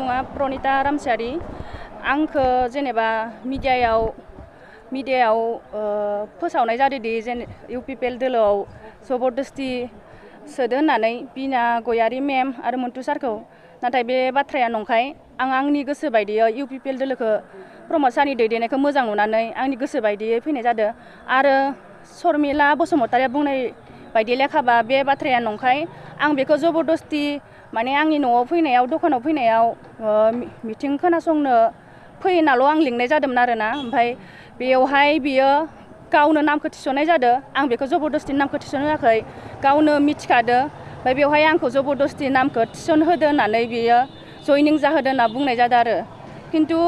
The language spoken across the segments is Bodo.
मुङा प्रनिता रामसियारि आंखो जेनेबा मिडियायाव फोसावनाय जादोंदि जेन इउपिपिएल दोलोआव जबरदस्ति सोदो होननानै बिना गयारि मेम आरो मन्टु सारखौ नाथाय बे बाथ्राया नंखाय आं आंनि गोसो बायदियै इउपिपिएल दोलोखौ प्रमद सारनि दैदेननायखौ मोजां नुनानै आंनि गोसो बायदियै फैनाय जादों आरो शर्मिला बसुमतारिया बुंनाय बायदि लेखाबा बे बाथ्राया नंखाय आं बेखौ जबरदस्ति माने आंनि न'आव फैनायाव दखानाव फैनायाव मिटिं खोनासंनो फैनाल' आं लिंनाय जादोंमोन आरोना ओमफ्राय बेयावहाय बियो गावनो नामखौ थिसननाय जादों आं बेखौ जबरदस्ति नामखौ थिसन होआखै गावनो मिथिखादो ओमफ्राय बेवहाय आंखौ जबरदस्ति नामखौ थिसन होदो होननानै बियो जयनिं जाहोदो होनना बुंनाय जादों आरो खिन्थु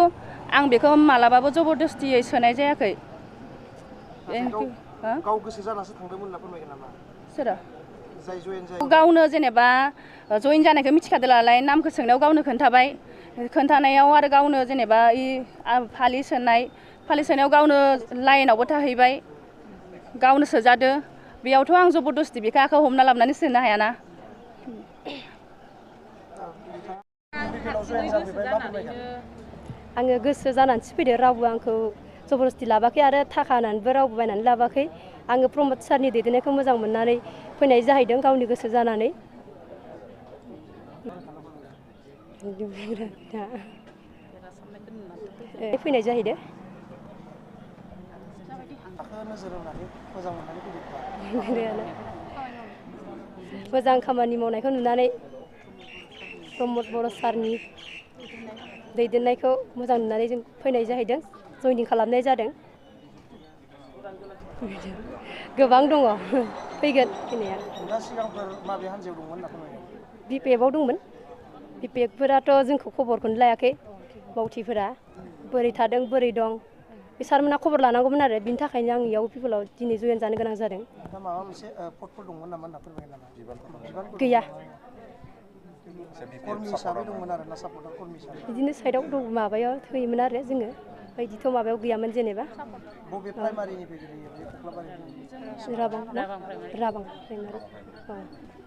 आं बेखौ मालाबाबो जबरदस्तियै सोनाय जायाखै। गाव गोसो जानासो थांदोंमोन होनना फोरमायगोन नामा? सोरो? जाय जयेन जायो गावनो जेनेबा जयेन जानायखौ मिथिखादोलाय नामखौ सोंनायाव गावनो खोन्थानायाव आरो गावनो जेनेबा फालि सोनायाव गावनो लाइनावबो थाहैबाय गावनो सोजादो बेयावथ' आं जबरदस्ति बेखौ आखायाव हमना लाबोनानै सोनो हायाना। आङो गोसो जानानैसो फैदो रावबो आंखौ जबरदस्ति लाबाखै आरो थाखा होनानैबो रावबो बायनानै लाबाखै आङो प्रमद सारनि दैदेननायखौ मोजां मोननानै फैनाय जाहैदों गावनि गोसो जानानै। फैनाय जाहैदों। मोजां खामानि मावनायखौ नुनानै प्रमद बर' सारनि दैदेननायखौ मोजां नुनानै जों फैनाय जाहैदों जयनिं खालामनाय जादों। गोबां दङ फैगोन फैनाया। बिपिएफआव दंमोन बिपिएफफोराथ' जोंखौ खबरखौनो लायाखै मावथिफोरा बोरै थादों बोरै दं बे सारमोना खबर लानांगौमोन आरो बिनि थाखायनो आं इयाव पिपलआव दिनै जयेन जानो गोनां जादों। गैया बिदिनो साइडआव दं माबायाव होयोमोन आरो जोङो बायदिथ' माबायाव गैयामोन जेनेबा राबां प्राइमारि।